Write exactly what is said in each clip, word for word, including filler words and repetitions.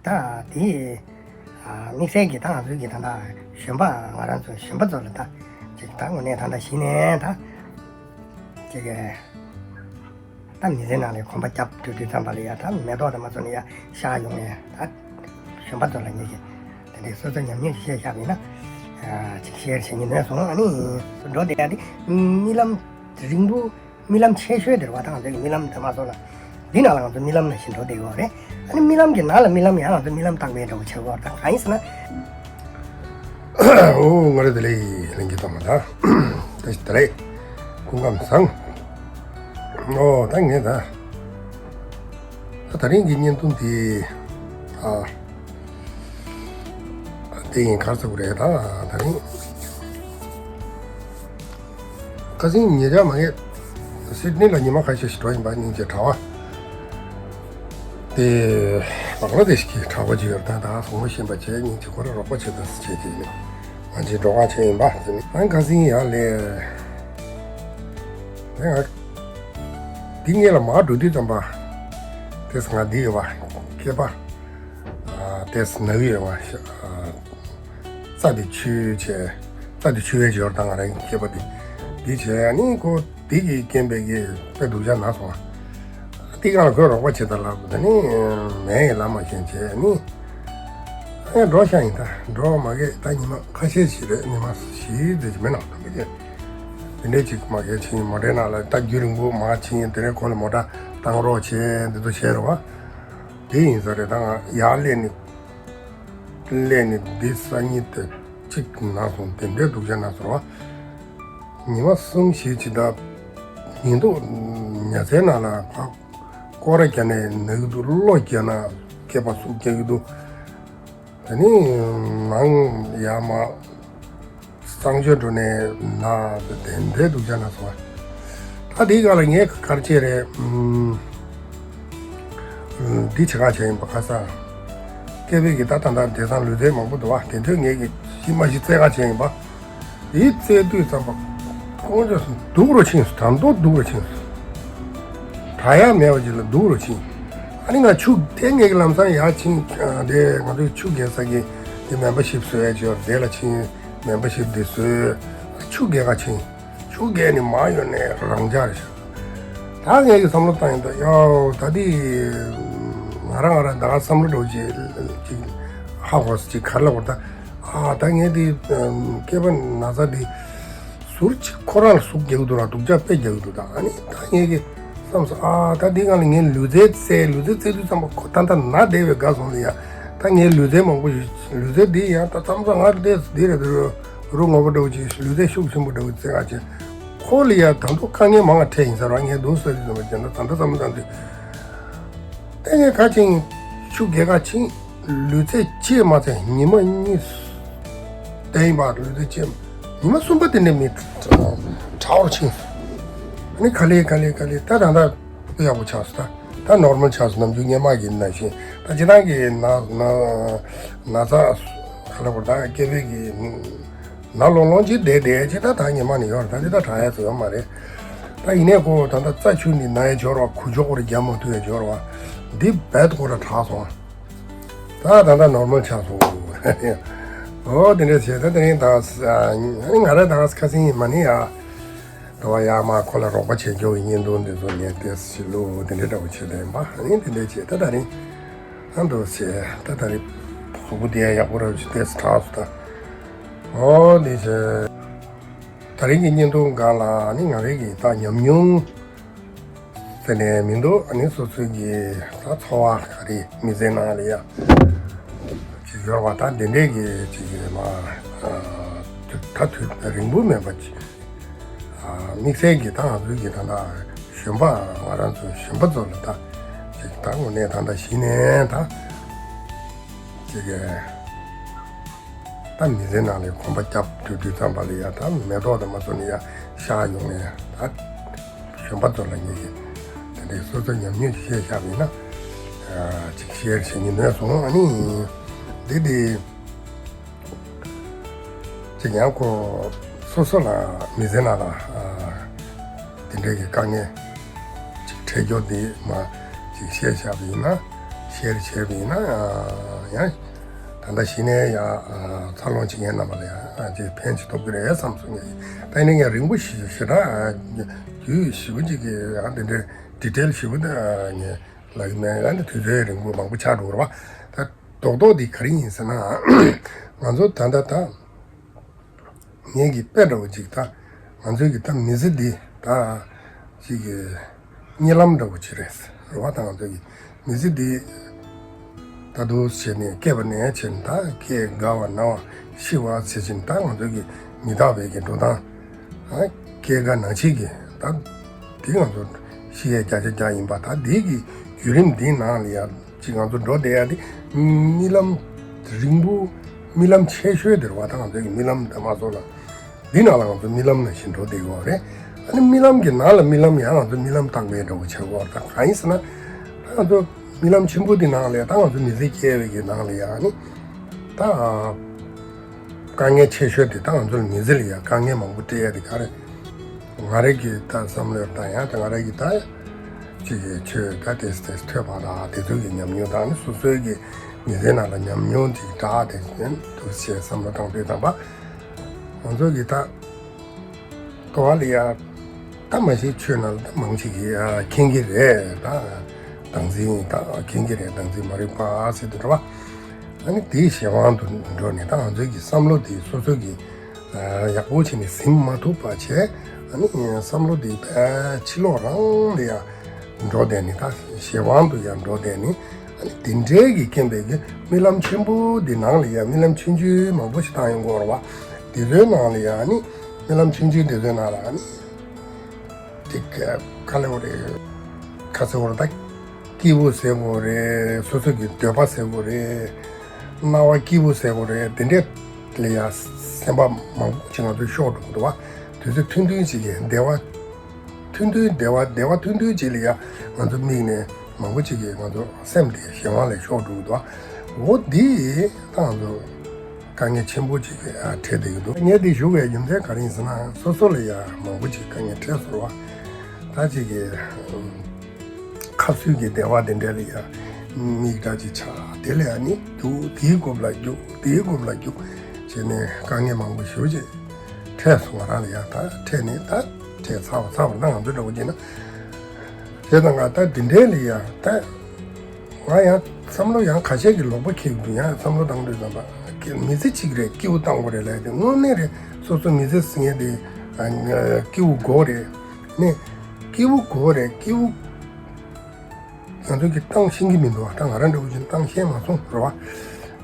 ད་དེ་དམིགས་བསལ་གྱི་ད་ང་ཚོའི་གི་ད་ད་གཞོན་པ་ང་རང་ཚོ་གཞོན་པ་ཚོ་ལ་ད་ཅིག་ད་དངོས་གནས་ད་ད་གཞི་ནས་ད་ཅིག་ད་མི་ཚེ་ནང་ལ་གོམ་པ་རྒྱབ་འགྲོ་དུས་ཙམ་པ་ལ་ཡ་ད་མེ་ཏོག་དང་མ་ཚོ་ནས་ཡ་ཤར་ཡོང་ནས་ད་གཞོན་པ་ཚོ་ལ་ངེད་ཀྱིས་དེ་འདྲའི་སོ་སོ་ཉམས་མྱོང་ཞིག་བཤད་བཞག་པ་ཡིན་ན་ཅིག་ཤེར་བྱེད་མཁན་མེད་སོང་། ཨ་ནི་འགྲོ་བསྡད་ཡ་དེ་རྨི་ལམ་རིང་པོ། རྨི་ལམ་ཆེ་ཤོས་དེ་རེད་བ། ད་ང་ཚོའི་རྨི་ལམ་དེ་མ་སོང་ན། འདི་ནང་ལ་ང་ཚོ་རྨི་ལམ་ནང་བཞིན་འགྲོ་བསྡད་ཡོད་རེད། ཨ་ནི་རྨི་ལམ་གྱི་ནང་ལ་རྨི་ལམ་ཡང་ང་ཚོ་རྨི་ལམ་བཏགས་པའི་འདྲ་བོ་བྱེད་དགོས། ད་གང་ཡིན་ཟེར་ན། ཨོ་ང་རེ་དེ་ལས་ལྷན་རྒྱས་ཚང་མ་ད་ད་ཞིག་ད་རེད། སྐུ་ཁམས་བཟང་། ཨོ་ད་ངས་ད་ད་ད་རིང་གི་བརྙན་ཐུང་དེ་ཨ། དེ་ཡིན་གར་ཚ་བོ་རེད་ད། ད་རིང་ཁ་སང་ཉེ་ཆར་མ་ངས་སིད་ནི་ལ་ཉི་མ་ཁ་ཤས་ཤིག་འགྲོ་ཡིན་པ། སྙིང་རྗེ་གྲྭ་བ་དེ་བང་ལ་དེ་ཤིག་གི་གྲྭ་བ་ཅིག་ཡོད་རེད། ད་ད་གཟུགས་པོ་ཞིམ་པ་བྱས། སྙིང་རྗེ་ཁོ་ར་རོགས་པ་བྱེད་དང་ཟེར་བྱས་དེ་ནི་ང་ཚོའི་འགྲོ་ཁ་ཆེ་ཡིན་པ་ཟེར་ནི། ཨང་ཁ་སང་ཡར་ལས་ང་འདི་ངེད་ལ་མར་འགྲོ་དུས་ཙམ་པ་དེས་ང་འདི་ཡོད་པ་སྐེད་པ། ཨ་དེས་ན་གི་ཡོད་པ། ཨ་རྩ་དེ་ཆུ་བྱས། རྩ་དེ་ཆུ་བའི་འབྱོར་དང་ང་རང་གི་སྐེད་པ་དེ་འདི་བྱས། ཨ་ནི་ཁོ་དེ་གི་རྐྱེན་པས་ཀྱི་དཔེ་སྡུག་ཅག་ན་སོང་། དེ་གང་ལ་ཁོས་རོགས་པ་བྱེད་དང་ལབ། ད་ནི་མེད་ཡིན་ལབ་མ་ཤེས་བྱས། ཨ་ནི་ཨེ་འགྲོ་ཤག་ཡིན། ད་འགྲོ་མ་གས་ད་ཉི་མ་ཁ་ཤས་ཤིག་རེད། ཉི་མ་བཞི་ཙམ་ཅིག་མིན་ན་ད་མི་ཤེས། དེ་འདྲས་ཅིག་མ་གས་ཕྱིན། མོ་ཊའི་ནང་ལ་ད་རྒྱུན་རིང་པོ་མར་ཕྱིན། དེ་ནས་ཁོ་ལ་མོ་ཊ་བཏང་རོགས་བྱས། འདི་ཚོ་བྱས་རོགས། དེ་ཡིན་ས་རེད། ད་ང་ཡར་སླེབས་ནས་སླེབས་ནས་འདི་སང་ཉིན་དེ་གཅིག་ན་སོང་། དེ་འདྲའི་སྡུག་ཅག་ན་སོང་བ། ཉི་མ་གསུམ་བཞི་ཅིག་ད་ཉིན་ཐོ་ཉལ་སའི་ནང་ལ་ཕར་སྐོར་ར་རྒྱག་ནས་ན་གི་འདུག། གློ་རྒྱག་ན་སྐེད་པ་ཟུག་རྒྱག་གི་འདུག། དེ་ནས་ནང་ཡར་མར་གསང་སྤྱོད་འགྲོ་ནས་ན་དེ་འདྲའི་སྡུག་ཅག་ན་སོང་བ། ད་དེའི་སྒང་ལ་ངས་ག་རེ་བྱས་རེད། ཨུམ། འདི་བྱེད་ག་བྱས་ཡིན་པ། ཁ་སང་སྐད་པའི་གི་ད་ད་ལྟ་དེང་སང་ལུས་རྩལ་མང་པོ་འདུག་བ། དེ་དུས་ངས་གི་ཤི་མ་ཤི་རྩེད་ག་བྱས་ཡིན་པ། དེ་རྩེད་དུས་ཙམ་པ་ཁོང་ཚོས་སྡུག་རུ་ཕྱིན་སོང་། དྲང་པོ་སྡུག་རུ་ཕྱིན་སོང་། དྲག་ཡག་མེད་པ་ཅིག་ལ་སྡུག་རུ་ཕྱིན། ཨ་ནི་ང་ཆུ་དེ་ངས་གི་ལམ་སང་ཡར་ཕྱིན། དེ་ང་ཚོའི་ཆུ་རྒལ་ས་གི་དེ་མེམ་བར་ཤིབ་བཟོ་ཡ་ཅིག་ཡོད། དེ་ལ་ཕྱིན། མེམ་བར་ཤིབ་དེ་བཟོས། ཆུ་རྒལ་ག་ཕྱིན། ཆུ་རྒལ་ནས་མར་ཡོང་ནས་རང་འཇགས་རེད་ཤག། ད་ངས་ཀྱི་བསམ་བློ་བཏང་ཡིན། ད་ཡ་ད་འདི་ང་རང་ང་རང་ད་ག་བསམ་བློ་འགྲོ་ཅིག་ཅིག་ཧ་གོ་ས་ཅིག་ག་རེ་ལབ་དགོས། ད་ཨ་ད་ངས་འདི་སྐེད་པ་ན་ཚ་འདི་ཟུར་ཅིག་ཁོ་རང་ལ་ཟུག་རྒྱག་གི་འདུག་ར། སྡུག་ཅག་དཔེ་རྒྱག་གི་འདུག། ད་ཨ་ནི་ད་ངས་ཀྱི་བསམ་སོང་། ཨ་ད་འདི་སྒང་ལ་ངས་ལུས་རྩལ་རྩེད། ལུས་རྩལ་རྩེད་དུས་ཙམ་པ་ཁོ་ད་ད་ན་བསྡད་པའི་དགའ་སོང་ལ་ཡ། ད་ངས་ལུས་རྩལ་མང་པོ་ཞིག། ལུས་རྩལ་འདི་ཡང་ད་མཚམས་མཚམས་ང་འདི་འདི་རེད་འདུག། རུ་ངོ་པ་འདྲ་བོ་ཅིག་ལུས་རྩལ་ཤུགས་ཆེན་པོ་འདྲ་བོ་རྩེ་ག་བྱས། ཁོ་ལ་ཡ་ད་དུང་དཀའ་ངལ་མང་བ་འཕྲད་ཡིན་ས་རེད། ངས་འདུག་ཟེར་དུས་ཙམ་པ་ད་ལྟ་བསམ་བློ་བཏང་དུས། ད་ངས་ག་ཅིང་ཆུ་རྒལ་ག་ཕྱིན། ལུས་རྩལ་གཅིག་མ་ཚད་ཉི་མ་གཉིས་བསྡད་ཡིན་པ། ལུས་རྩལ་གཅིག་ཉི་མ་གསུམ་པ་དེ་ནས་མི་དྲག་པོར་ཕྱིན། ཨ་ནི་ག་ལེ་ག་ལེ་ག་ལེ་ད་ད་ད་ཡག་པོ་ཆགས་སོང་། ད་ད་ནོར་མལ་ཆགས་སོང་། ནམ་རྒྱུན་སྔོན་མ་གི་ནང་བཞིན། ད་སྤྱིར་བཏང་གི་ན་ན་ན་ཚ་ག་ལ་བར་ད་སྐེད་པའི་གི་ན་ལོང་ལོང་ཅིག་བསྡད་བསྡད་ཅིག་ད་ད་སྔོན་མ་ནས་ཡོད་རེད། ད་འདི་ད་དྲག་ཡ་ཚོ་ཡོད་མ་རེད། ད་ཡིན་ནའི་ཁོ་ད་ད་རྩ་ཆུ་ནི་ན་ཡ་འབྱོར་བ། ཁུ་ཆོག་རེ་རྒྱ་མ་ཐུ་ཡ་འབྱོར་བ། འདི་རྦད་ཁོ་ར་དྲག་སོང་། ད་ད་ད་ནོར་མལ་ཆགས་སོང་། ཨོ་དེ་འདྲ་བྱས། ད་དེ་རིང་ད་ང་རང་ད་ཁ་སང་ཡིན་མ་ནི་ཡ། དོ་བ་ཡ་མ་ཁོ་ལ་རོགས་པ་བྱེད་རྒྱུ་གི་བརྙན་ཐུང་འདི་ཚོ་ངས་ཏོག་ཙམ་ལོ་དེ་འདྲའི་འདྲ་བོ་བྱེད་དེ་ཡིན་པ། ཨ་ནི་དེ་འདྲའི་བྱེད། ད་ད་རིང་ཨ་འདུག་བྱས། ད་ད་རིང་གཟུགས་པོ་དེ་ཡང་ཡག་པོ་ར་བྱས་ཏོག་ཙམ་དྲག་སོང་ད། ཨོ་དེ་བྱས། ད་རིང་གི་བརྙན་ཐུང་སྒང་ལ་ཨ་ནི་ང་རའི་གི་ད་ཉམས་མྱོང་ཟེར་ནས་མི་འདུག། ཨ་ནི་སོ་སོའི་གི་ད་འཚོ་བ་ག་རེ་མི་ཚེ་ནང་ལ་ཡ་ཅིག་ཡོད་པ། ད་དེ་འདྲའི་གི་ཅིག་གི་མ་ད་དུས་རིང་པོ་མེད་པ་ཅིག། དམིགས་བསལ་གྱི་ད་ང་ཚོའི་གི་ད་ལྟ་གཞོན་པ་ང་རང་ཚོ་གཞོན་པ་ཚོ་ལ་ད་ཅིག་ད་དངོས་གནས་ད་ལྟ་གཞི་ནས་ད་ཅིག་གི་ད་མི་ཚེ་ནང་ལ་གོམ་པ་རྒྱབ་འགྲོ་དུས་ཙམ་པ་ལ་ཡ། ད་མེ་ཏོག་དང་མ་ཚོ་ནི་ཡ་ཤར་ཡོང་ནས། ད་གཞོན་པ་ཚོ་ལ་ངེད་ཀྱིས་དེ་འདྲའི་སོ་སོའི་ཉམས་མྱོང་ཅིག་བཤད་བཞག་པ་ཡིན་ན། ཅིག་ཤེར་བྱེད་སྙིང་འདོད་སོང་། ཨ་ནི་འདི་འདི། ཅིག་ཡང་ཁོ་སོ་སོ་ལ་མི་ཚེ་ནང་ལ་ཨ་དེ་འདྲའི་གི་དཀའ་ངལ་ཅིག་འཕྲད་རྒྱུ་དེ་མ་ཅིག་བཤད་བཞག་པ་ཡིན་ན། ཤེར་བྱས་པ་ཡིན་ན། ཨ་ ཡང་ད་ལྟ་གཞི་ནས་ཡང་འཚར་ལོངས་བྱེད་མཁན་རྣམ་པ་ལ་ཡང་ཅིག་ཕན་ཅིག་ཐོགས་ཀྱི་རེད་བསམ་སོང་ངས། ད་ཡིན་ན་ཡང་རིང་པོ་ཞེ་ཞེ་དྲག་རྒྱུས་ཞེ་པོ་ཅིག་གི་ཡང་དེ་འདྲའི་ཌི་ཊེལ་ཞེ་པོ་ད་ངས་ལབ་ཀྱི་མེད། ཡང་དུས་ཚོད་རིང་པོ་མང་པོ་ཆགས་འགྲོ་གི་རེད་བ། ད་རྡོག་རྡོག་འདི་ག་རེ་ཡིན་ཟེར་ན། ང་ཚོ་ད་ལྟ་ད། ངེད་ཀྱི་དཔེ་འདྲ་བོ་ཅིག་ད། ང་ཚོའི་གི་ད་མི་ཚེ་འདི་ད་ཅིག་གི་གཉིད་ལམ་འདྲ་བོ་ཅིག་རེད་རེད་བ། ད་ང་ཚོའི་གི་མི་ཚེ་འདི་ད་དུང་བྱས་ནས་སྐྱེས་པ་ནས་བྱས་ནས་ད་སྐྱེ་རྒ་བ་ན་བ་ཤི་བ་ཟེར་བཞིན་ད་ང་ཚོའི་གི་མི་རྟག་པའི་གི་འགྲོ་སྟངས། ཨ་སྐྱེ་རྒ་ན་འཆི་གི་ད་འདི་ང་ཚོ་ཤི་ཡས་བརྒྱ་ཆ་བརྒྱ་ཡིན་པ། ད་འདི་གི་བརྒྱུད་རིམ་འདིའི་ནང་ལ་ཡ། ཅིག་ང་ཚོ་འགྲོ་བསྡད་ཡ་དེ་རྨི་ལམ་རིང་པོ། རྨི་ལམ་ཆེ་ཤོས་དེ་རེད་བ། ད་ང་ཚོའི་གི་རྨི་ལམ་དེ་མ་སོང་ལ། འདི་ནང་ལ་ང་ཚོ་རྨི་ལམ་ནང་བཞིན་འགྲོ་བསྡད་ཡོད་རེད། ཨ་ནི་རྨི་ལམ་གྱི་ནང་ལ་རྨི་ལམ་ཡང་ང་ཚོ་རྨི་ལམ་བཏང་བའི་འདྲ་བོ་བྱེད་ཀྱི་ཡོད་རེད། ད་གང་ཡིན་ཟེར་ན། ད་ང་ཚོ་རྨི་ལམ་ཆེན་པོ་འདི་ནང་ལ་ཡ་ད་ང་ཚོ་མི་ཚེ་སྐྱེལ་བའི་གི་ནང་ལ་ཡ་ཨ་ནི་ད། དཀའ་ངལ་ཆེ་ཤོས་དེ་ད་ང་ཚོ་ལ་མི་ཚེ་ལ་ཡང་དཀའ་ངལ་མང་པོ་སྤྲད་ཡ་དེ་ག་རེ། ང་རང་གི་ད་བསམ་བློ་ད་ཡང་ད་ང་རང་གི་ད་ཅིག་གི་ཆོས་ད་དེ་དེ་ཐོས་པ་དང་དེ་ཚོ་གི་ཉམས་མྱོང་དང་ནི་སོ་སོའི་གི་མི་ཚེ་ནང་ལ་ཉམས་མྱོང་དེ་འདྲ་དེ་འདུག་ཅེས་བསམ་བློ་བཏང་དུས་ཙམ་པ། ང་ཚོ་གི་ད་ལྟོ་བ་ལ་ཡ་ད་མ་གཞི་ཆོས་ནང་ལ་ད་མང་ཆེ་གི་ཡ་མཁྱེན་གི་རེད། ད་བདག་འཛིན་ད་མཁྱེན་གི་རེད། བདག་འཛིན་མ་རིག་པ་ཟེར་དུས་འདྲ་བ། ཨ་ནི་དེའི་གཞན་དབང་དུ་འགྲོ་ནས་ད་ང་ཚོའི་གི་བསམ་བློ་དེ་སོ་སོ་གི་ཡག་པོ་བྱས་ནས་ཟིན་མ་ཐུབ་པ་བྱས། ཨ་ནི་བསམ་བློ་དེ་ཕྱི་ལོགས་རང་ལ་ཡ་འགྲོ་བསྡད་ནས་ད་གཞན་དབང་དུ་ཡ་འགྲོ་བསྡད་ནས། ཨ་ནི་དེ་འདྲའི་གི་རྐྱེན་པས་གི་རྨི་ལམ་ཆེན་པོ་འདི་ནང་ལ་ཡ་རྨི་ལམ་ཆུང་ཆུང་མང་པོ་ཞིག་བཏང་ཡོང་གི་ཡོད་རེད་བ། དེ་ཚོའི་ནང་ལ་ཡ་ཨ་ནི་རྨི་ལམ་ཆུང་ཆུང་དེ་ཚོའི་ནང་ལ་ཨ་ནི། དེ་ག་ག་ལེ་བ་རེད། ཁ་ཚེ་བར་ད་སྐྱིད་པོ་ཟེར་དགོས་རེད། སོ་སོ་གི་འདོད་པ་ཟེར་དགོས་རེད། སྣང་བ་སྐྱིད་པོ་ཟེར་དགོས་རེད། དེ་འདྲས་ལ་ཡ་སེམས་པ་མང་པོ་ཅིག་ང་ཚོ་ཤོར་འགྲོ་གི་འདུག་བ། དུས་ཚོད་ཐུང་ཐུང་ཅིག་གི་བདེ་བ། ཐུང་ཐུང་བདེ་བ་བདེ་བ་ཐུང་ཐུང་ཅིག་ལ་ཡ་ང་ཚོ་དམིགས་ནས་མང་པོ་ཅིག་གིས་ང་ཚོ་སེམས་དེ་གཞན་དབང་ལ་ཤོར་འགྲོ་གི་འདུག་བ། འོ་འདི་ད་ང་ཚོ། དཀའ་ངལ་ཆེན་པོ་ཅིག་གི་ཨ་འཕྲད་བསྡད་ཀྱི་འདུག་ངས་འདི་ཞུ་བའི་རྒྱུ་མཚན་ག་རེ་ཡིན་ཟེར་ན། སོ་སོ་ལ་ཡ་མང་པོ་ཅིག་དཀའ་ངལ་འཕྲད་སོང་བ། ད་ཅིག་གི་ཁ་སུས་ཀྱི་བདེ་བ་དེ་འདྲ་ལ་ཡ་མིག་འདྲ་ཅིག་ཆགས། དེ་ལ་ཡ་ནི་རྒྱུག་དེའི་རྒྱབ་ལ་རྒྱུག་དེའི་རྒྱབ་ལ་རྒྱུག་བྱས་ནས་དཀའ་ངལ་མང་པོ་ཞེ་པོ་ཅིག་འཕྲད་སོང་། ང་རང་ལ་ཡ་ད་འཕྲད་ནས་ད་འཕྲད་ཚར་བ་ཚར་བ་ན་ང་ཚོ་འདྲ་བོ་བྱས་ན། དེ་དང་ང་ད་འདི་འདྲའི་ལ་ཡ་ད། ང་ཡང་བསམ་བློ་ཡང་ཁ་ཤས་ཀྱི་ལོག་པ་འཁྱེར་གྱི་འདུག་ཡང་བསམ་བློ་བཏང་དུས་ཙམ་པ་མི་ཚེ་གཅིག་རེད། སྐྱིད་པོ་བཏང་དགོས་རེད་ལབ་དེ་དངོས་གནས་རེད། སོ་སོ་མི་ཚེ་ཟེར་མཁན་དེ་སྐྱིད་པོ་དགོས་རེད། ནས་སྐྱིད་པོ་དགོས་རེད། སྐྱིད་པོ་ང་ཚོ་གི་བཏང་ཤེས་ཀྱི་མི་འདུག་ད་ང་རང་འདྲ་བོ་ཅིག་བཏང་ཤེས་མ་སོང་རེད་བ།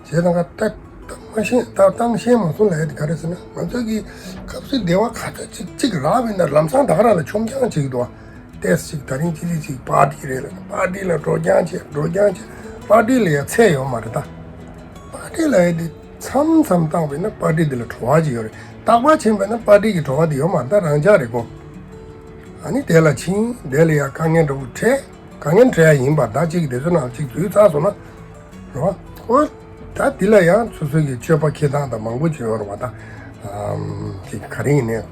བྱས་ཙང་ཀ་ད་ད་མ་ཤེས་ད་བཏང་ཤེས་མ་སོང་ལབ་ཡ་དེ་ག་རེ་ཟེར་ན། ང་ཚོ་གི་སྐབས་སུ་བདེ་བ་ག་ཚོད་ཅིག་ཅིག་རག་པ་ཡིན་ན་ལམ་སང་ད་ག་རང་ལ་མཆོང་རྐྱང་བྱེད་ཀྱི་འདུག་བ། ཏོག་ཙམ་ཅིག་ད་རིང་ཅི་ཅི་ཅིག་པར་ཊི་རེད་ལ། པར་ཊི་ལ་འགྲོ་རྐྱང་བྱེད། འགྲོ་རྐྱང་བྱེད། པར་ཊི་ལ་ཡ་ཚད་ཡོད་མ་རེད་ད། པར་ཊི་ལབ་ཡ་དེ་མཚམས་མཚམས་བཏང་བ་ཡིན་ན་པར་ཊི་དེ་ལ་བྲོ་བ་ཅིག་ཡོད་རེད། རྟག་པར་ཕྱིན་པ་ཡིན་ན་པར་ཊི་གི་བྲོ་བ་དེ་ཡོད་མ་རེད། ད་རང་འཇགས་རེད་གོ། ཨ་ནི་དེ་ལ་ཕྱིན། དེ་ལ་ཡ་དཀའ་ངལ་འདྲ་བོ་འཕྲད། དཀའ་ངལ་འཕྲད་ཡ་ཡིན་པ་ད་ཅིག་དེ་ཚོ་ནང་ཅིག་འཛུལ་ཚར་སོང་ན། རེད་བ། ཨོ། ད་འདི་ལ་ཡང་སོ་སོ་གི་སྤྱོད་པ་འཁྱེར་སྟངས་དང་མང་པོ་ཅིག་ཡོད་རེད་བ་ད། ཨམ། ཅིག་ག་རེ་ཡིན་ནའི།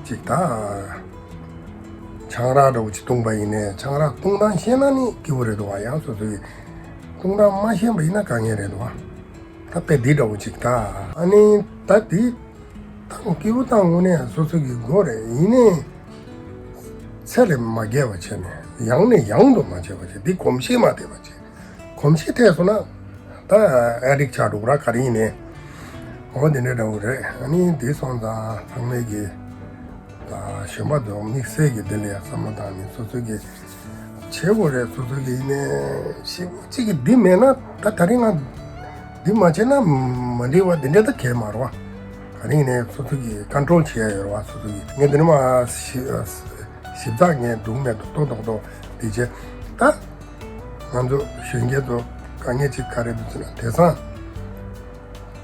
ཅིག་ད། ཆང་རག་འདྲ་བོ་ཅིག་བཏུང་པ་ཡིན་ནའི་ཆང་རག་བཏུང་སྟངས་ཤེས་ན་ནི་སྐྱིད་པོ་རེད་འདུག་བ། ཡང་སོ་སོ་གི་བཏུང་སྟངས་མ་ཤེས་པ་ཡིན་ན་དཀའ་ངལ་རེད་འདུག་བ། ད་དཔེ་འདི་འདྲ་བོ་ཅིག་ད། ཨ་ནི་ད་འདི། ད་སྐྱིད་པོ་བཏང་དངོས་གནས་སོ་སོ་གི་དགོས་རེད། ཡིན་ནའི། ཚད་ལས་མ་བརྒལ་བ་བྱས་ནས་ཡང་ནས་ཡང་དུ་མ་བྱས་པ་བྱས། འདི་གོམས་གཤིས་མ་ཐེབས་པ་བྱས། གོམས་གཤིས་ཐེབས་སོང་ན། ད་ཨེ་ཌིག་ཆགས་འགྲོ་གི་ར་ག་རེ་ཡིན་ནའི། འོ་དེ་འདྲའི་འདྲ་བོ་རེད། ཨ་ནི་འདི་སོང་ཙང་ཚང་མས་ཀྱི། ད་གཞོན་པ་ཚོ་དམིགས་བསལ་གྱི་འདི་ལ་ཡང་བསམ་བློ་བཏང་ནས་སོ་སོ་གི། བྱེད་དགོས་རེད། སོ་སོ་གི་ཡིན་ནའི་ཞིབ་གཅིག་གི་འདི་མེད་ན་ད་ད་རིང་ང་འདི་མ་བྱས་ན་མ་འགྲིག་པ་འདི་འདྲ་ད་གས་མ་རེད་བ། ག་རེ་ཡིན་ནའི་སོ་སོ་གི་ཀོན་ཊོལ་བྱེད་ཡ་ཡོད་རེད་བ། སོ་སོ་གི་ངས་འདི་ནས་མ་ཞིབ་ཞིབ་ཚགས་ངས་འདུག་མེད་འདུག་ཏོག་ཏོག་ཏོག་འདི་བྱས་ད། ང་ཚོ་གཞོན་སྐྱེས་ཚོ་དཀའ་ངལ་ཅིག་ག་རེ་འདུག་ཟེར་ན་དེང་སང་།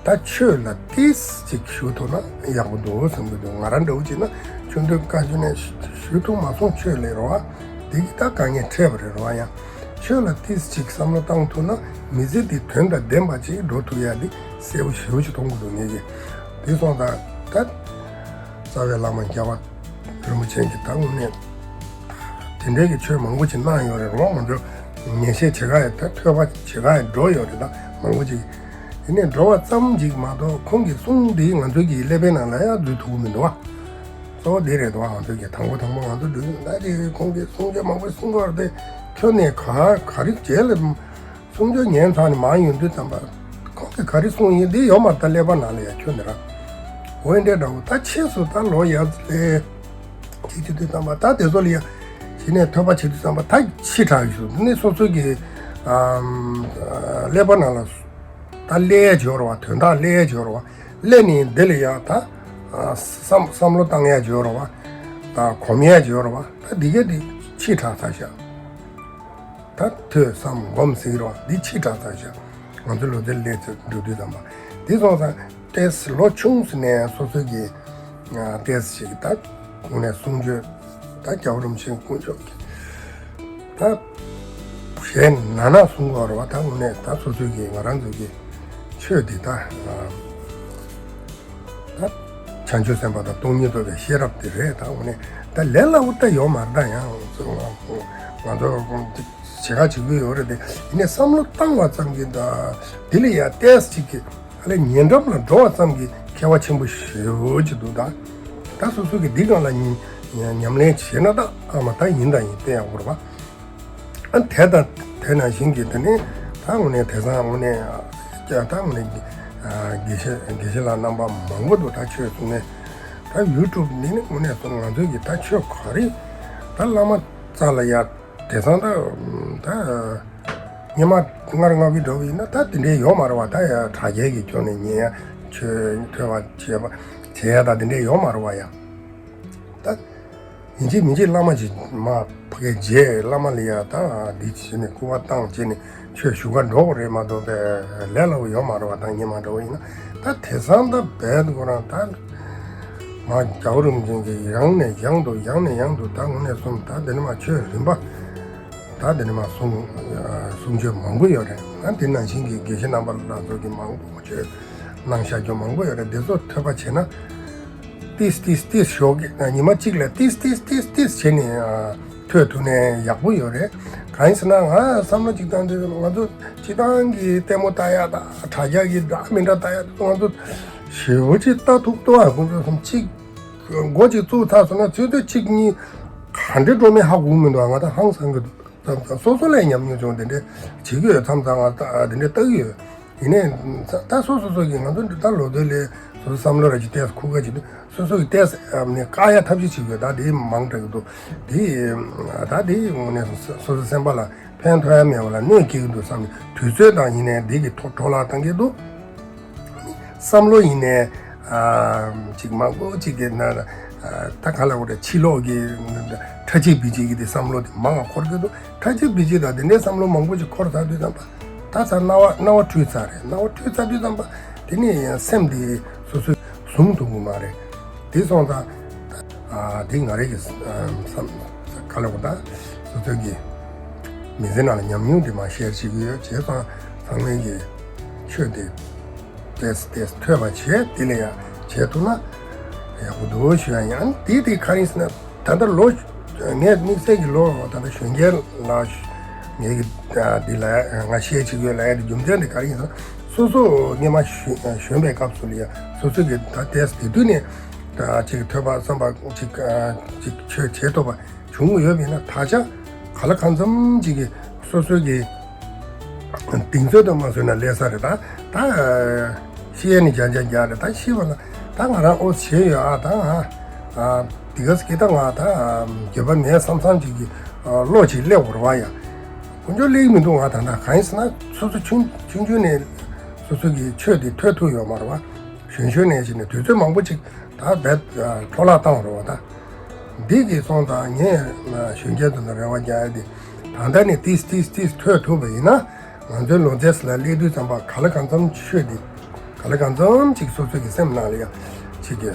ད་ཆོས་ལ་ཏིས་ཅིག་ཞུགས་ཐུབ་ན་ཡག་པོ་འདུག་བསམ་གྱི་འདུག་ང་རང་འདྲ་བོ་བྱས་ན་ཆུང་དུས་བཀའ་བརྒྱུད་ནས་ཞུགས་ཐུབ་མ་སོང་ཆོས་ལ་རེད་བ། དེ་གི་ད་དཀའ་ངལ་འཕྲད་པ་རེད་རེད་བ། ཡང་ཆོས་ལ་ཏིས་ཅིག་བསམ་བློ་བཏང་ཐུབ་ན་མི་ཚེ་འདི་དོན་དང་ལྡན་པ་ཅིག་འགྲོ་ཐུབ་ཡ་འདི་གསལ་པོ་ཞེ་པོ་ཅིག་མཐོང་གི་འདུག་ངེད་ཀྱིས། དེ་སོང་ཙང་ད་རྩ་བའི་བླ་མ་རྒྱལ་བ་རིན་པོ་ཆེ་གིས་ད་དངོས་གནས། དེ་འདྲའི་གི་ཆོས་མང་པོ་ཅིག་གནང་ཡོད་རེད། རོགས་ང་ཚོ་ཉན་བཤད་བྱེད་ག་ཡ་ད་ཐོས་པ་བྱེད་ག་ཡ་འགྲོ་ཡོད་རེད། ད་ མང་པོ་ཅིག་ཡིན་ནས་འགྲོ་བ་ཙམ་ཅིག་མ་གཏོགས། ཁོང་གི་གསུང་འདི་ང་ཚོའི་གི་ཀླད་པའི་ནང་ལ་ཡང་འཛུལ་ཐུབ་ཀྱི་མི་འདུག་བ། གཙོ་བོ་འདི་རེད་འདུག་བ། ང་ཚོའི་གི་དང་པོ་དང་པོ་ང་ཚོ་འགྲོ་ཡིན་ད་ཅིག་ཁོང་གི་གསུང་ཆོས་མང་པོ་གསུང་གི་ཡོད་རེད་དེ། ཁྱོན་ནས་ག་ག་རེ་རྗེས་ལ་གསུང་ཆོས་ཉན་ཚར་ནས་མར་ཡོང་དུས་ཙམ་པ། ཁོང་གིས་ག་རེ་གསུངས་ཡིན་འདི་ཡོད་མ་རེད། ད་ཀླད་པ་ནང་ལ་ཡང་ཁྱོན་ནས་རང་འོ་འདྲ་འདྲ་བོ། ད་ཕྱིས་སུ་ད་ལོ་ཡར་ལས་བྱེད་བྱེད་དུས་ཙམ་པ། ད་དེ་ཚོ་ལ་ཡང་བྱས་ནས་ཐོས་པ་བྱེད་དུས་ཙམ་པ། ད་ཕྱི་དྲགས་ཡོད་ཚུལ་ནི་སོ་སོའི་གི་ཨམ་ཀླད་པ་ནང་ལ་ད་སླེབས་ཡ་ཅིག་ཡོད་རེད་བ། དོན་དག་སླེབས་ཡ་ཅིག་ཡོད་རེད་བ། སླེབས་ནས་འདི་ལ་ཡང་ད་ཨ་བསམ་བསམ་བློ་བཏང་ཡ་ཅིག་ཡོད་རེད་བ། ད་གོམས་ཡ་ཅིག་ཡོད་རེད་བ། ད་འདི་ག་འདི་ཕྱི་དྲགས་ཚར་ཤག་ད་ཐོས་བསམ་སྒོམ་ཟེར་གྱི་རེད་བ། འདི་ཕྱི་དྲགས་ཚར་ཤག་ང་ཚོའི་ལོ་ཚད་སླེབས་ཚར་འགྲོ་དུས་ཙམ་པ། འདི་སོང་ཙང་ཏོག་ཙམ་ལོ་ཆུང་ཙམ་ནས་སོ་སོའི་གི་ཨ་ཏོག་ཙམ་ཞིག་ད་དངོས་གནས་གསུང་ཆོས་ད་རྒྱལ་བ་རིན་པོ་ཆེ་དཀོན་མཆོག་གི་ད་གཞས་ནང་ན་གསུང་གི་ཡོད་རེད་བ། ད་དངོས་གནས་ད་སོ་སོའི་གི་ང་རང་ཚོའི་གི་ཆོས་འདི་ད་ཨ་ད་བྱང་ཆུབ་སེམས་དཔའ་དང་སྟོང་ཉིད་རྟོགས་པའི་ཤེས་རབ་དེ་རེད། ད་དངོས་གནས་ད་ལས་སླ་པོ་ད་ཡོད་མ་རེད། ད་ཡང་ང་ཚོ་བྱེད་ཁ་བྱེད་ཀྱི་ཡོད་རེད་དེ། ཡིན་ནའི་བསམ་བློ་བཏང་བ་ཙམ་གྱིས་ད་དེ་ལ་ཡང་ཏོག་ཙམ་ཅིག་གི་ཨ་ལས་ཉེ་འགྲམ་ལ་འགྲོ་བ་ཙམ་གྱིས་ཁྱད་པར་ཆེན་པོ་ཞེ་པོ་ཅིག་འདུག་ད་ད་སོ་སོ་གིས་འདི་སྒང་ལ་ཉམས་ཉམས་ལེན་བྱས་ན་ད་ཨ་མ་ད་ཡིན་ད་ཡིན་བསྟན་ཡག་པོ་རེད་བ། ཨ་དེ་དང་དེ་ནང་བཞིན་གྱི་དེ་ནི་ད་དངོས་གནས་དེང་སང་དངོས་གནས་ཀྱང་ད་དངོས་གནས་དགེ་བཤེས་དགེ་བཤེས་ལགས་རྣམ་པ་མང་པོ་འདུག་ད་ཆོས་གསུང་མཁན་ད་ཡུ་ཊུབ་འདི་ནི་དངོས་གནས་སོང་ང་ཚོའི་གི་ད་ཆོས་ག་རེ་ད་བླ་མ་རྩ་ལ་ཡ་དེང་སང་ད་ད་སྔོན་མ་སྔར་སྔ་བའི་འདྲ་བོ་ཡིན་ན་ད་དེ་འདྲའི་ཡོད་མ་རེད་བ། ད་ཡ་དྲ་རྒྱའི་གི་ཁྱོན་ནས་ཉན་ཡ་ཆོས་ཐོས་པ་བྱས་པ་བྱས་ཡ་ད་དེ་འདྲའི་ཡོད་མ་རེད་བ་ཡ། ད་ཡིན་གཅིག་མིན་གཅིག་བླ་མ་ཅིག་མར་ཕ་གིར་མཇལ། བླ་མ་ལ་ཡ་ད་འདི་བྱས་ནས་སྐུར་པ་བཏང་བྱས་ནས་ཆོས་ཞུ་ག་འགྲོ་དགོས་རེད་མ་གཏོགས་པའི་ལས་སླ་པོ་ཡོད་མ་རེད་བ། ད་སྔོན་མ་འདྲ་བོ་ཡིན་ན་ད་དེང་སང་ད་རྦད་དེ་ཁོ་རང་ད་མར་རྒྱལ་བ་རིན་པོ་ཆེ་གིས་ཡང་ནས་ཡང་དུ་ཡང་ནས་ཡང་དུ་ད་དངོས་གནས་སོང་ད་འདི་ནས་མར་ཆོས་རིམ་པ་ད་འདི་ནས་མར་གསུང་གསུང་ཆོས་མང་པོ་ཡོད་རེད། ད་འདི་ནང་བཞིན་གྱི་དགེ་བཤེས་རྣམ་པ་ལ་སོགས་ཀྱི་མང་པོ་ཆོས་གནང་བཞག་རྒྱུ་མང་པོ་ཡོད་རེད། འདི་ཚོ་ཐོས་པ་བྱས་ན། ཏིས་ཏིས་ཏིས་ཞོགས་ཀྱི་ཉི་མ་གཅིག་ལ་ཏིས་ཏིས་ཏིས་ཏིས་བྱས་ནས་ཨ་ཐོས་ཐུབ་ནས་ཡག་པོ་ཡོད་རེད། གང་ཡིན་ཟེར་ན་ང་བསམ་བློ་གཅིག་བཏང་དུས་ང་ཚོ་སྤྱིར་བཏང་གི་ལྟད་མོ་ལྟ་ཡག་དང་དྲ་རྒྱ་གི་འདྲ་མི་འདྲ་ལྟ་ཡག་དེ་ཚོ་ང་ཚོ་ཞེ་པོ་ཅིག་ལྟ་ཐུབ་ཏོ། ཨ་ཁོང་ཚོ་སུམ་གཅིག་མགོ་གཅིག་བཙུགས་ཚར་སོང་ན་ཚོད་ཚོད་གཅིག་གཉིས་ག་འདྲ་འགྲོ་མིན་ཧ་གོ་གི་མི་འདུག་ང་ད་ཧང་སང་གི་འདུག་ད་སོ་སོ་ལ་ཉམས་མྱོང་བྱུང་དེ་འདྲ་བྱེད་ཀྱི་ཡོད་མཚམས་མཚམས་ང་ད་དེ་འདྲ་ལྟ་གི་ཡོད། ཡིན་ནའི་ད་སོ་སོ་སོ་གིས་ང་ཚོ་འདི་ལྟར་ལོ་ཟླ་ལས་སོ་སོ་བསམ་བློ་ར་ཅིག་ཏོག་ཙམ་ཁུག་ཁ་ཅིག་འདུག་སོ་སོ་གིས་ཏོག་ཙམ་ནས་བཀག་ཡ་ཐབས་ཤེས་བྱེད་དགོས། ད་དེ་མང་དྲགས་ཀྱི་འདུག་དེ་ད་དེ་དངོས་གནས་སོ་སོ་སེམས་པ་ལ་ཕན་ཐོགས་ཡ་མེད་པ་ལ་གནོད་སྐྱེལ་གྱི་འདུག་བསམ་ནས་དུས་ཚོད་དང་ཡིན་ནའི་འདི་གི་འཕྲོ་བརླག་བཏང་གི་འདུག་བསམ་བློ་ཡིན་ནའི་ཅིག་མང་པོ་ཅིག་གི་ན་ད་ག་ལ་འོ་རེ་ཕྱི་ལོགས་ཀྱི་ཁྲ་ཆིལ་བི་ཆིལ་གྱི་དེ་བསམ་བློ་དེ་མང་བ་འཁོར་གྱི་འདུག་ཁྲ་ཆིལ་བི་ཆིལ་དང་དེ་འདྲའི་བསམ་བློ་མང་པོ་ཅིག་འཁོར་ཚར་དུས་ཙམ་པ། ད་ཚར་སྣང་བ་སྣང་བ་འཁྲུལ་ཚར་རེད། སྣང་བ་འཁྲུལ་ཚར་དུས་ཙམ་པ་དེ་ནས་ཡང་སེམས་དེ་སོ་སོས་བཟུང་ཐུབ་ཀྱི་མ་རེད། དེ་སོང་ཙང་ཨ་དེ་ང་རེ་གི་བསམ་ག་ལ་གོ་ད་སོ་སོའི་གི་མི་ཚེ་ནང་ལ་ཉམས་མྱོང་དེ་མར་ཤེར་བྱེད་ཀྱི་ཡོད། བྱས་ཙང་ཚང་མས་གི་ཆོས་དེ་ཏོག་ཙམ་ཏོག་ཙམ་ཐོས་པ་བྱས། དེ་ལས་ཡང་བྱས་ཐུབ་ན་ཡག་པོ་འདུག་ཞུ་ཡ་ཡིན། ཨ་ནི་དེ་དེ་ག་རེ་ཡིན་ཟེར་ན། ད་ལྟ་ལོ་ངས་དམིགས་བསལ་གྱི་ལོ་ད་ལྟ་གཞོན་སྐྱེས་ལ་ངས་ཀྱི་འདི་ལ་ང་ཤེས་བྱེད་དགོས་ལ་ཡ་དེ་རྒྱུ་མཚན་དེ་ག་རེ་ཡིན་ཟེར་ན། སོ་སོ་སྔོན་མ་གཞོན་གཞོན་པའི་སྐབས་སུ་ལ་ཡ་སོ་སོ་གི་ད་ཏོག་ཙམ་དེ་དུས་ནས་ད་ཅིག་ཐོས་པ་བསམ་པ་ཅིག་ཅིག་ཆོས་བྱེད་ཐུབ་པ་བྱུང་ཡོད་པ་ཡིན་ན། ད་ཆ་ག་ལ་གང་འཚམ་ཅིག་གི་སོ་སོའི་གི་གདེང་ཚོད་དུ་མ་བཟོས་ན་ལས་ས་རེད། ད་ད་ཤི་ཡས་ནི་རྒྱ་རྒྱ་རྒྱ་རེད། ད་ཤི་བ་ལ་ད་ང་རང་ཨོ་བྱས་ཡོད་ཨ། ད་ང་ཨ་དེ་ག་སྐད་ད་ང་ད་འགྱོད་པ་མེད་བསམ་བསམ་ཅིག་གི་བློ་ཅིག་སླེབས་འོར་བ་ཡ། དཀོན་མཆོག་སླེབས་མི་འདུག་ང་ད་ད་གང་ཡིན་ཟེར་ན་སོ་སོ་ཆུང་ཆུང་ཆུང་ནས་སོ་སོ་གི་ཆོས་དེ་ཐོས་ཐུབ་ཡོད་མ་རེད་བ། གཞོན་གཞོན་ནས་ཅིག་ནས་དུས་ཚོད་མང་པོ་ཅིག་ད་རྦད་འཕྲོ་བརླག་བཏང་རེད་བ་ད། འདི་གི་སོང་ཙང་ངས་གཞོན་སྐྱེས་ཚོ་ལ་རེ་བ་རྒྱག་ཡ་དེ། ད་ལྟ་ནས་ཏིས་ཏིས་ཏིས་ཐོས་ཐུབ་པ་ཡིན་ན། ང་ཚོའི་ལོ་ཚད་ལ་སླེབས་དུས་ཙམ་པ་ག་ལ་གང་འཚམ་ཆོས་འདི་ག་ལ་གང་འཚམ་ཅིག་སོ་སོ་གི་སེམས་ནང་ལ་ཡ་ཅིག་གི་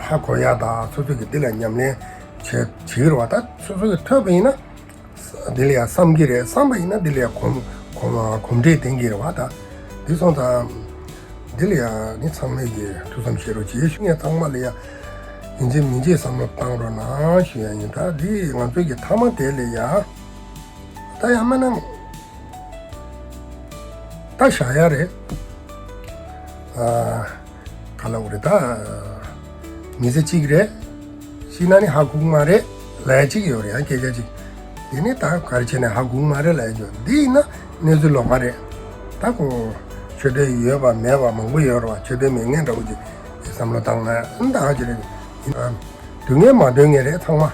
ཧ་གོ་ཡ་དང་། སོ་སོ་གི་འདི་ལ་ཉམས་ལེན་བྱེད་བྱེད་ཀྱི་རེད་བ། ད་སོ་སོ་གི་ཐོས་པ་ཡིན་ན་འདི་ལ་ཡ་བསམ་གྱི་རེད། བསམ་པ་ཡིན་ན་འདི་ལ་ཡ་གོམས་གོམས་གོམས་འདྲིས་ལྡན་གྱི་རེད་བ། ད་འདི་སོང་ཙང་འདི་ལ་ཡ་ནི་ཚང་མས་ཀྱི་ཐུགས་བསམ་བཞེས་རོགས་གྱིས་ཞུ། ངས་ཚང་མ་ལ་ཡ་ཡིན་གཅིག་མིན་གཅིག་བསམ་བློ་བཏང་རོགས་གནང་ཞུ་ཡ་ཡིན། ད་འདི་ང་ཚོའི་གི་མཐའ་མ་དེ་ལ་ཡ་ད་ཡ་མ་ན། ད་བཞག་ཡ་རེད། ཨ། ག་ལབ་དགོས་རེད་ད། མི་ཚེ་གཅིག་རེད། ཤི་ན་ནི་ཧ་གོ་གི་མ་རེད་ལབ་ཡ་གཅིག་ཡོད་རེད་ཡང་སྐད་ཆ་གཅིག་དེ་ནི་ད་ག་རེ་བྱས་ནས་ཧ་གོ་གི་མ་རེད་ལབ་ཡ་ཅིག་འདི་ཡིན་ན་གནས་ཚུལ་ལོགས་ཀ་རེད། ད་ཁོ་ཆོས་དད་ཡོད་པ་མེད་པ་མང་པོ་ཡོད་རེད་བ། ཆོས་དད་མེད་མཁན་འདྲ་བོ་ཅིག་གི་བསམ་བློ་བཏང་ན་ཨ་ནི་ད་ཧ་ཅི་རེད། ཡིན་ནའང་སྡུག་བསྔལ་མ་འདོད་མཁན་རེད་ཚང་མ།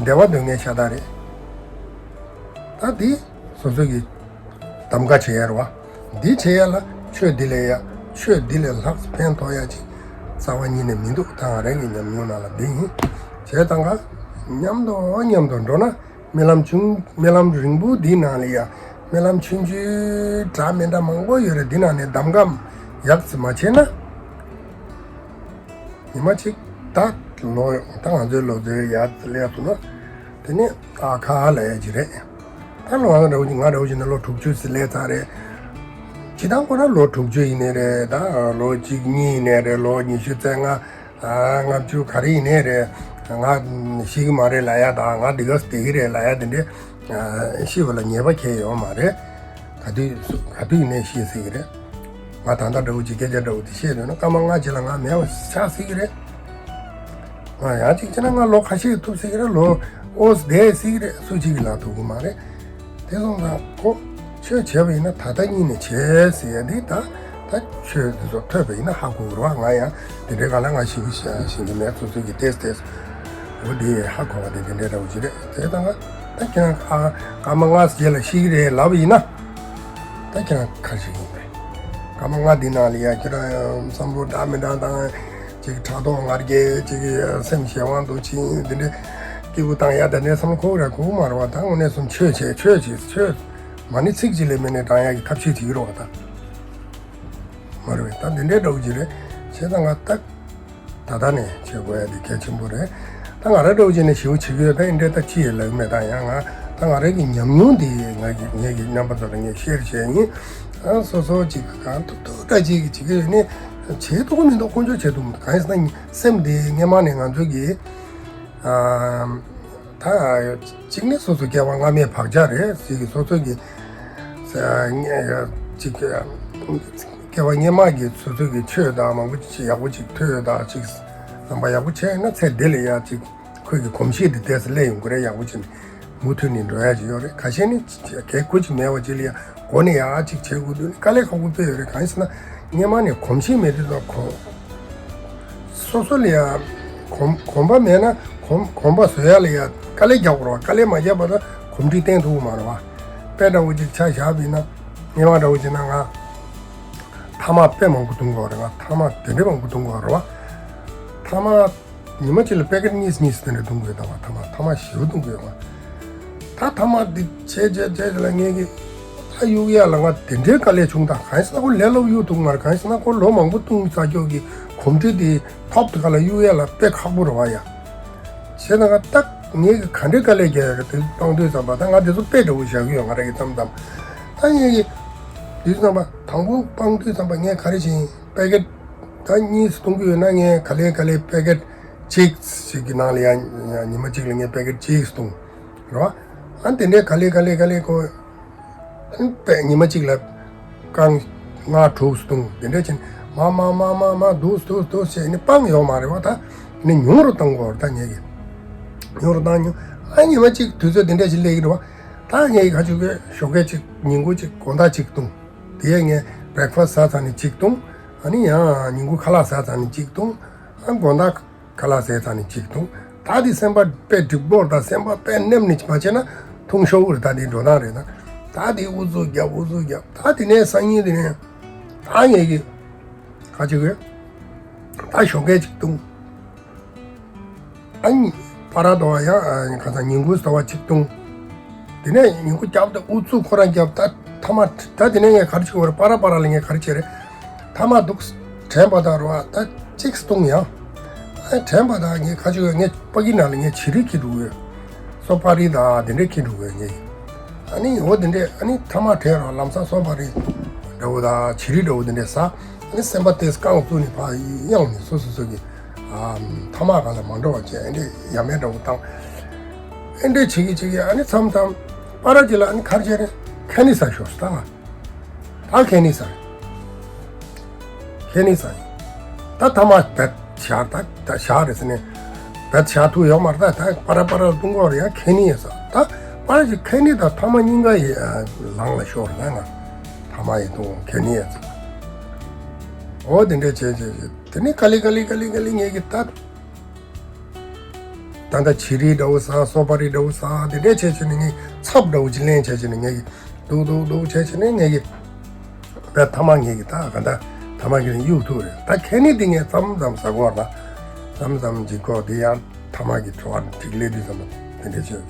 བདེ་བ་འདོད་མཁན་ཤ་སྟག་རེད། ད་འདི་སོ་སོ་གི་གདམ་ག་བྱེད་ཡ་རེད་བ། འདི་བྱེད་ཡ་ལ་ཆོས་འདི་ལས་ཡ། ཆོས་འདི་ལས་ལྷག་ཕན་ཐོགས་ཡ་ཅིག་རྩ་བ་ཉིད་ནས་མི་འདུག་ད་ང་རང་གི་ཉམས་མྱོང་ནང་ལ་འདི་ཡིན། བྱས་ཙང་ཀ་མཉམ་དུ་མཉམ་དུ་འགྲོ་ན་རྨི་ལམ་ཆུང་རྨི་ལམ་རིང་པོ་འདི་ནང་ལ་ཡ། རྨི་ལམ་ཆུང་ཆུང་འདྲ་མི་འདྲ་མང་པོ་ཡོད་རེད། འདི་ནང་ནས་གདམ་ག་ཡག་ཙམ་མ་བྱས་ན། ཉི་མ་གཅིག་ད་ལོ་ད་ང་ཚོའི་ལོ་ཚོད་ཡར་སླེབས་སོང་ན། དེ་ནས་ཨ་ཁ་ལབ་ཡ་ཅིག་རེད། ད་ལོ་ང་འདྲ་བོ་ཅིག་ང་འདྲ་བོ་ཅིག་ནི་ལོ་དྲུག་ཅུ་ཙམ་སླེབས་ཚར་རེད། སྤྱིར་བཏང་ཁོ་ན་ལོ་དྲུག་ཅུ་ཡིན་ནའི་རེད། ད་ལོ་གཅིག་གཉིས་ཡིན་ནའི་རེད། ལོ་ཉི་ཤུ་རྩ་ལྔ། ཨ། ལྔ་བཅུ་ག་རེ་ཡིན་ནའི་རེད། ང་ཤི་གི་མ་རེད་ལབ་ཡ་དང་། ང་འདི་ག་བསྡད་ཀྱི་རེད་ལབ་ཡ་དེ་འདྲའི་ཤི་བ་ལ་ཉེས་པ་གང་ཡང་ཡོད་མ་རེད། ག་དུས་སུ་ག་དུས་ཡིན་ནའི་ཤི་སྲིད་ཀྱི་རེད། ང་ད་ལྟ་འདྲ་བོ་ཅིག་སྐད་ཆ་འདྲ་བོ་དེ་བཤད་འདོད་ན་སྐར་མ་ལྔ་རྗེས་ལ་ང་མེད་པ་ཆགས་སྲིད་ཀྱི་རེད། ང་ཡང་གཅིག་བྱས་ན་ང་ལོ་ཁ་ཤས་ཐུབ་སྲིད་ཀྱི་རེད། ལོ་ཨོ་བསྡད་སྲིད་ཀྱི་རེད། སུ་གཅིག་གིས་ལབ་ཐུབ་ཀྱི་མ་རེད། དེ་སོང་ཙང་ཁོ་ཆོས་བྱས་པ་ཡིན་ན་ད་ལྟ་ཉིད་ནས་བྱས་ཟེར་ཡ་འདི་ད་ད་ཆོས་འདི་ཚོ་ཐོས་པ་ཡིན་ན་ཧ་གོ་གི་རེད་བ། ང་ཡང་དེ་འདྲའི་སྒང་ལ་ང་ཞིབ་པོ་ཤེས་ཤེས་ཀྱི་མེད། སོ་སོ་གི་ཏེས་ཏེས་འོ་འདི་ཧ་གོ་བ་དེ་དེ་འདྲའི་འདྲ་བོ་ཅིག་རེད། དེ་ད་ང་ད་ཁྱེད་རང་ཨ་སྐར་མ་ལྔ་རྗེས་ལ་ཤི་གི་རེད་ལབ་པ་ཡིན་ན། ད་ཁྱེད་རང་ག་རེ་ཞིག་ཡིན་པས། སྐར་མ་ལྔ་འདི་ནང་ལ་ཡ་ཁྱེད་རང་བསམ་བློ་འདྲ་མི་འདྲ་དང་། ཅིག་ཕྲག་དོག་ང་རྒྱལ། ཅིག་སེམས་གཞན་དབང་དུ་ཕྱིན། འདི་འདྲའི་སྐྱིད་པོ་བཏང་ཡ་དེ་འདྲའི་བསམ་བློ་འཁོར་ར་འཁོར་མ་རེད་བ། ད་དངོས་གནས་སོང་ཆོས་བྱས། ཆོས་བྱས། ཆོས་མ་ཎི་ཚིག་གཅིག་ལས་མེད་ནས་བགྲང་ཡ་གི་ཐབས་ཤེས་བྱེད་ཀྱི་རེད་བ། ད་མ་རེད་བས། ད་འདི་འདྲའི་འདྲ་བོ་ཅིག་རེད། བྱས་ཙང་ང་ད་ད་ལྟ་ནས་བྱེད་དགོས་ཡ་དེ་གལ་ཆེན་པོ་རེད། ད་ང་རང་འདྲ་བོ་བྱས་ནས་ཞེ་པོ་བྱེད་ཀྱི་ཡོད། ད་འདི་འདྲ་ད་ཅི་ཡང་ལབ་ཀྱི་མེད། ད་ཡང་ང་ད་ང་རང་གི་ཉམས་མྱོང་དེ་ང་གི་ངེད་ཀྱི་རྣམ་པ་ཚོ་ལ་ངས་ཤེར་བྱས་ཡིན། ཨ་སོ་སོ་ཅིག་གང་ཐུབ་ཐུབ་འདྲ་ཅིག་བྱེད་ཀྱི་ཡོད་ནས། བྱེད་ཐུབ་ཀྱི་མི་འདུག་དཀོན་མཆོག་བྱེད་ཐུབ་མི་འདུག་གང་ཡིན་ཟེར་ན་སེམས་དེ་སྔས་མ་ནས་ང་ཚོ་གི་ཨ། ད་གཅིག་ནི་སོ་སོ་སྐྱེ་བ་སྔ་མའི་བག་ཆགས་རེད། གཅིག་གི་སོ་སོ་གི་ས་ངེ་གཅིག་སྐྱེ་བ་སྔས་མ་གི་སོ་སོ་གི་ཆོས་དང་མང་པོ་ཅིག་ཡག་པོ་ཅིག་ཐོས་དང་། ཅིག་བསམ་པ་ཡག་པོ་བྱས་ན་ཚེ་འདི་ལ་ཡ་ཅིག་ཁོས་གི་གོམས་གཤིས་འདི་ཏོག་ཙམ་སླེབས་ཡོང་གི་རེད། ཡག་པོ་བྱས་ནས་མུ་མཐུད་ནས་འགྲོ་ཡ་ཅིག་ཡོད་རེད། ཁ་ཤས་ནི་གལ་ཁུ་ཅིག་མེད་པ་ཅིག་ལ་ཡ་འགོ་ནས་ཡག་ཅིག་བྱེད་དགོས་དུས་ནི་དཀའ་ལས་ཁག་པོ་དཔེ་ཡོད་རེད། གང་ཡིན་ཟེར་ན་སྔས་མ་ནས་གོམས་གཤིས་མེད་དུས་ཙང་ཁོ། སོ་སོ་ལ་ཡ་གོམས་གོམས་པ་མེད་ན་གོམས་གོམས་པ་བཟོ་ཡ་ལ་ཡ་དཀའ་ལས་རྒྱག་དགོས་རེད་བ། དཀའ་ལས་མ་བརྒྱབ་པ་ན་གོམས་འདྲིས་བསྟེན་ཐུབ་ཀྱི་མ་རེད་བ། དཔེ་འདྲ་བོ་ཅིག་ཆ་བཞག་པ་ཡིན་ན། སྔས་མ་འདྲ་བོ་བྱས་ན་ང་ཐ་མག་དཔེ་མང་པོ་འཐུང་གི་ཡོད་རེད། ང་ཐ་མག་དེ་འདྲའི་མང་པོ་འཐུང་གི་ཡོད་རེད་བ། ཐ་མག་ཉི་མ་གཅིག་ལ་པེ་ཀེཊ་གཉིས་གཉིས་དེ་འདྲ་འཐུང་གི་ཡོད་ད་བ། ཐ་མག་ཐ་མག་ཞེ་པོ་འཐུང་གི་ཡོད་ང་། ད་ཐ་མག་འདི་བྱས་བྱས་བྱས་ལ་ངས་ཀྱི་ད་གཡུག་ཡ་ལ་ང་དེ་འདྲའི་དཀའ་ལས་བྱུང་། ད་གང་ཡིན་ཟེར་ན་ཁོ་ལས་སླ་པོ་གཡུག་ཐུབ་མ་རེད། གང་ཡིན་ཟེར་ན་ཁོ་ལོ་མང་པོ་བཏུང་ས་ཁྱོད་ཀྱི་གོམས་འདྲིས་དེ་ཐོབ་དེ་ག་ལ་གཡུག་ཡ་ལ་དཔེ་ཁག་པོ་རེད་བ་ཡ། བྱས་ན་ང་ད་ངས་ཀྱི་ག་འདྲའི་དཀའ་ལས་རྒྱག་ཡ་རེད། དེ་སྤང་དུས་ཙམ་པ་ད་ང་དེ་ཚོ་དཔེ་འདྲ་བོ་བཞག་གི་ཡོད། ང་རང་གི་མཚམས་མཚམས་ད་ངས་ཀྱི་དུས་ཙམ་པ་དང་པོ་སྤང་དུས་ཙམ་པ་ངས་ག་རེ་བྱས་ཡིན། པེ་ཀེཊ་ད་གཉིས་སུ་གཏོང་གི་ཡོད་ན་ངས་ག་ལེ་ག་ལེ་པེ་ཀེཊ་གཅིག་ཞིག་གི་ནང་ལ་ཡང་ཉི་མ་གཅིག་ལ་ངས་པེ་ཀེཊ་གཅིག་བཏུང་རེད་བ། ཨ་དེ་འདྲའི་ག་ལེ་ག་ལེ་ག་ལེ་ཁོ་ཨ་ཉི་མ་གཅིག་ལ་རྐང་ལྔ་དྲུག་བཏུང་། དེ་འདྲ་བྱས་ནས་མ་མ་མ་མ་མ་འདུག་འདུག་འདུག་བྱས་ནས་སྤང་ཡོད་མ་རེད་བ། ད་ནི་ཉུང་རུ་བཏང་དགོས་རེད། ད་ངས་ཀྱི་ཉུང་རུ་བཏང་ཉུང་ཨ་ཉི་མ་གཅིག་དུས་ཚོད་དེ་འདྲ་ཞིག་སླེབས་ཀྱི་རེད་བ། ད་ངས་ཀྱི་ག་ཅིག་གི་ཞོགས་ཀས་གཅིག་ཉིན་གུང་གཅིག་དགོང་དག་གཅིག་བཏུང་། དེ་ཡས་ངས་བྷེ་རེག་ཕ་སི་ཊི་ཟ་ཚར་ནས་གཅིག་བཏུང་། ཨ་ནི་ཡང་ཉིན་གུང་ཁ་ལག་ཟ་ཚར་ནས་གཅིག་བཏུང་། ཨ་དགོང་དག་ཁ་ལག་ཟས་ཚར་ནས་གཅིག་བཏུང་། ད་དེ་སེམས་པ་དཔེ་འགྲིག་པོ་དང་སེམས་པ་དཔེ་ནེམ་ནས་མ་བྱས་ན་འཐུང་ཤོག་གི་རེད། ད་དེ་འགྲོ་སྟངས་རེད། ད་ད་དེ་ཨུ་ཚུགས་རྒྱབ་ཨུ་ཚུགས་རྒྱབ། ད་དེ་ནས་སང་ཉིན་དེ་ནས་ད་ངས་ཀྱི་ག་ཅིག་གི་ད་ཞོགས་ཀས་གཅིག་བཏུང་། ཨ་ནི་པ་ར་དོ་བ་ཡང་ཁ་སང་ཉིན་གུང་དོ་བ་གཅིག་བཏུང་། དེ་ནས་ཉིན་གུང་རྒྱབ་དང་ཨུ་ཚུགས་ཁོ་རང་རྒྱབ། ད་ཐ་མ་ད་དེ་ནས་ངས་ག་རེ་བྱེད་དགོས་རེད། པ་ར་པ་ར་ལ་ངས་ག་རེ་བྱེད་རེད། ཐ་མ་འདུག་དྲན་པ་དང་རོ་ཨ་ད་གཅིག་བཏུང་ཡང་། ཨ་དྲན་པ་དང་ངས་ག་རེ་བྱེད་དགོས། ངས་པ་ཀི་ནང་ལ་ངས་བྱི་རིལ་འཁྱེར་འགྲོ་གི་ཡོད། སོ་པ་རི་དང་དེ་འདྲས་འཁྱེར་འགྲོ་གི་ཡོད་ངས། ཨ་ནི་འོ་དེ་འདྲས་ཨ་ནི་ཐ་མ་དྲན་རོ་ལམ་སང་སོ་པ་རི་འདྲ་བོ་དང་བྱི་རིལ་འདྲ་བོ་དེ་འདྲས་ཟ། ཨ་ནི་སེམས་པ་དེ་རྐང་བཙུགས་ནས་ཕར་གཡེང་ནས་སོ་སོ་སོ་གི་ཨ་ཐ་མག་སྒང་ལ་མ་འགྲོ་བ་བྱས། ཨེ་འདྲས་ཡ་མེད་འདྲ་བོ་བཏང་། ཨེ་འདྲས་བྱེད་ཀྱི་བྱེད་ཀྱི་ཨ་ནི་མཚམས་མཚམས་པ་ར་ཅིག་ལ་ཨ་ནི་ག་རེ་བྱས་རེད། ཁ་ནི་ཟ་ཤོག་ཟེར་ད། ཨ་ཁེ་ནི་ས། ཁེ་ནི་ས། ད་ཐ་མ་བེད་ཤར་ད་ད་ཤར་རེད་ཟེར་ནས། བེད་ཤར་ཐུག་ཡོད་མ་རེད། ད་ད་པ་ར་པ་ར་ལ་ཐུག་གོ་རེད། ཡང་ཁེ་ནི་ཡོད་ས། ད་པ་ར་ཞིག་ཁེ་ནི་ད་ཐ་མ་སྙིང་ག་ཡི་ལང་ལ་ཤོར་ན་ང་ཐ་མ་ཡི་ཐུག་ཁེ་ནི་ཡོད་ས། འོ་དེ་འདྲས་བྱས་བྱས་བྱས་དེ་ནི་ག་ལེ་ག་ལེ་ག་ལེ་ག་ལེ་ངས་ཀྱི་ད། ད་ལྟ་བྱི་རིལ་འདྲ་བོ་ཟ། སོ་པ་རི་འདྲ་བོ་ཟ། དེ་འདྲས་བྱས་བྱས་ནས་ངས་ཚབ་འདྲ་བོ་ཅིག་ལེན་བྱས་བྱས་ནས་ངས་ཀྱི་འདུག་འདུག་འདུག་བྱས་བྱས་ནས་ངས་ཀྱི་བས་ཐ་མ་ངས་ཀྱི་ད་ག་ད་ཐ་མ་གི་གཡུག་ཐུག་རེད། ད་ཁེ་ནི་འདི་ངས་མཚམས་མཚམས་ཟ་གོ་བ། མཚམས་མཚམས་འཇིག་གོ་དེ་ཡང་ཐ་མ་གི་བྲོ་བ་འགྲིག་ལེ་དུས་ཙམ་པ་དེ་འདྲས་བྱས།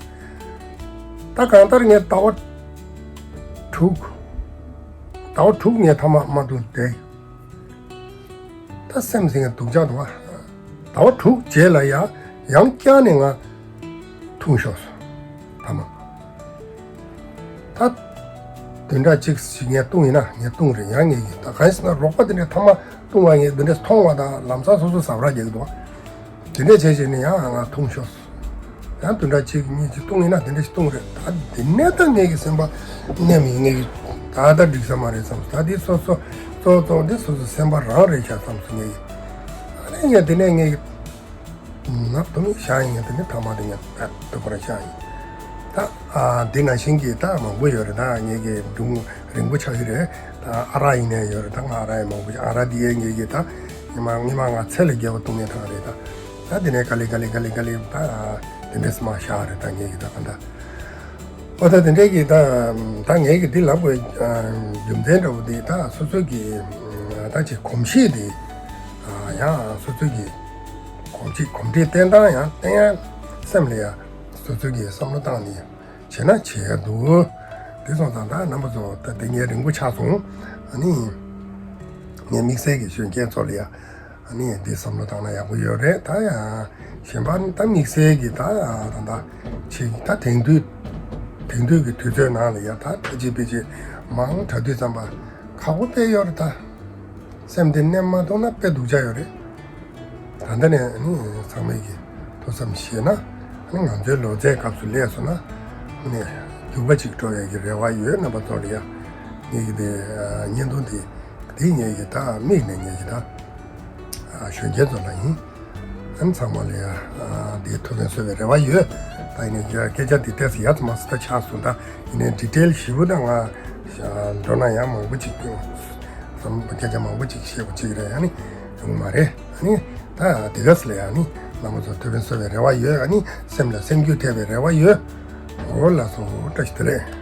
ད་གང་ལྟར་ངས་ཟླ་བ་དྲུག་ཟླ་བ་དྲུག་ངས་ཐ་མ་མ་འཐུང་དེ། ད་སེམས་ཟིན་སྡུག་ཅག་འདུག་ཨ། ཟླ་བ་དྲུག་རྗེས་ལ་ཡང་ཡང་བསྐྱར་ནས་ང་འཐུང་ཤོག་སོང་། ཐ་མ། ད་བདུན་ཕྲག་གཅིག་ཞིག་ངས་བཏུང་ཡིན་ན་ངས་བཏུང་རེད། ཡང་ངས་ཡིན་ད་གང་ཡིན་ཟེར་ན་རོགས་པ་དེ་འདྲས་ཐ་མ་བཏུང་བ་ངས་འདི་འདྲས་མཐོང་བ་དང་ལམ་སང་སོ་སོ་ཟ་བར་རྒྱག་གི་འདུག་ཨ། དེ་འདྲས་བྱས་བྱས་ནས་ཡང་ང་འཐུང་ཤོག་སོང་། ཡང་བདུན་ཕྲག་གཅིག་གཉིས་ཅིག་བཏུང་ཡིན་ན་དེ་འདྲ་ཞིག་བཏུང་རེད། ད་དེ་ནས་ད་ངེད་ཀྱི་སེམས་པ་ནས་མི་ངེད་ཀྱི་ད་ལྟ་འགྲིག་ས་མ་རེད་བསམ་སོང་། ད་དེ་སོ་སོ་གཙོ་བོ་གཙོ་བོ་དེ་སོ་སོ་སེམས་པ་རང་རེད་ཤག་བསམ་སོང་། ངེད་ཀྱི་ཨ་ནི་ངས་དེ་ནས་ངེད་ཀྱི་ནག་དུ་མི་བཞག་ཡིན། དེ་ནས་ཐ་མ་དེ་ངས་ད་དུ་ཁོ་ར་བཞག་ཡིན། ད་ཨ་འདི་ནང་བཞིན་གྱི་ད་མང་པོ་ཡོད་རེད། ད་ངེད་ཀྱི་སྒྲུང་རིང་པོ་ཆགས་ཀྱི་རེད། ད་ཨ་རག་ཡིན་ནའི་ཡོད་རེད། ད་ང་ཨ་རག་ཡིན་མང་པོ་ཨ་རག་འདི་ཡས་ངེད་ཀྱི་ད་ཉི་མ་ཉི་མ་ང་ཚེ་ལ་རྒྱལ་བ་བཏུང་ཡས་ཐག་རེད་ད། ད་དེ་ནས་ག་ལེ་ག་ལེ་ག་ལེ་ག་ལེ་ད་དེ་འདྲས་མ་ཤར་རེད། ད་ངེད་ཀྱི་ད་ག་འདྲ། ཨོ་ད་དེ་འདྲས་ཀྱི་ད་ད་ངེད་ཀྱི་འདི་ལབ་དགོས་རྒྱུ་མཚན་འདྲ་བོ་འདི་ད་སོ་སོ་གི་ད་ཅིག་གོམས་གཤིས་འདི་ཡང་སོ་སོ་གི་གོམས་གཤིས་གོམས་འདྲིས་བསྟེན་སྟངས་ཡང་བསྟེན་ཡ་སེམས་ལ་ཡ་སོ་སོ་གི་བསམ་བློ་བཏང་ནས་བྱས་ན་བྱས་ཡ་འདུག་དེ་སོང་ཙང་ད་རྣམ་པ་ཚོ་ད་དེ་ངས་རིང་པོ་ཆགས་སོང་། ཨ་ནི་ངས་དམིགས་བསལ་གྱི་གཞོན་སྐྱེས་ཚོ་ལ་ཡ། ཨ་ནི་འདི་བསམ་བློ་བཏང་ན་ཡག་པོ་ཡོད་རེད། ད་ཡང་གཞན་པ་ནི་ད་དམིགས་བསལ་གྱི་ད་ད་ད་ཆེ་ད་དེང་དུས་དེང་དུས་ཀྱི་དུས་ཚོད་ནང་ལ་ཡ་ད་ཕལ་ཆེར་ཕལ་ཆེར་མང་དྲགས་དུས་ཙམ་པ་ཁག་པོ་དཔེ་ཡོད་རེད། ད་སེམས་དེ་མནན་མ་ཐུབ་ན་དཔེ་སྡུག་ཅག་ཡོད་རེད། ད་ལྟ་ནས་ཨ་ནི་ཚང་མས་ཀྱི་ཐུགས་བསམ་བཞེས་ན་ཨ་ནི་ང་ཚོའི་ལོ་ཚད་སྐབས་སུ་སླེབས་སོང་ན་ཨ་ནི་འགྱུར་བ་ཅིག་འགྲོ་ཡག་གི་རེ་བ་ཡོད། རྣམ་པ་ཚོ་ལ་ཡ་ངེད་ཀྱི་དེ་བརྙན་ཐུང་དེ། དེ་ངེད་ཀྱི་ད་དམིགས་ནས་ངེད་ཀྱི་ད་གཞོན་སྐྱེས་ཚོ་ལ་ཡིན། ཨ་ནི་ཚང་མ་ལ་ཡ་དེའི་ཐུགས་ཕན་གསོས་པའི་རེ་བ་ཡོད། ད་ཡིན་ནའི་སྐད་ཆ་དེ་ཏོག་ཙམ་ཡ་ཙམ་མ་སུ་ད་ཆགས་སོང་། ད་ཡིན་ནའི་ཌི་ཊེལ་ཞིབ་པོ་ད་ང་འགྲོ་ན་ཡང་མང་པོ་ཅིག་བསམ་སྐད་ཆ་མང་པོ་ཅིག་བཤད་དགོས་ཅིག་རེད། ཨ་ནི་ཡོང་མ་རེད། ཨ་ནི་ད་དེ་ག་སི་ལ་ཡ་ཨ་ནི་རྣམ་པ་ཚོ་ཐུགས་ཕན་གསོས་པའི་རེ་བ་ཡོད། ཨ་ནི་སེམས་ལ་སེམས་འགྱུར་ཐེབས་པའི་རེ་བ་ཡོད། འོ་ལགས་སོ། བཀྲ་ཤིས་བདེ་ལེགས།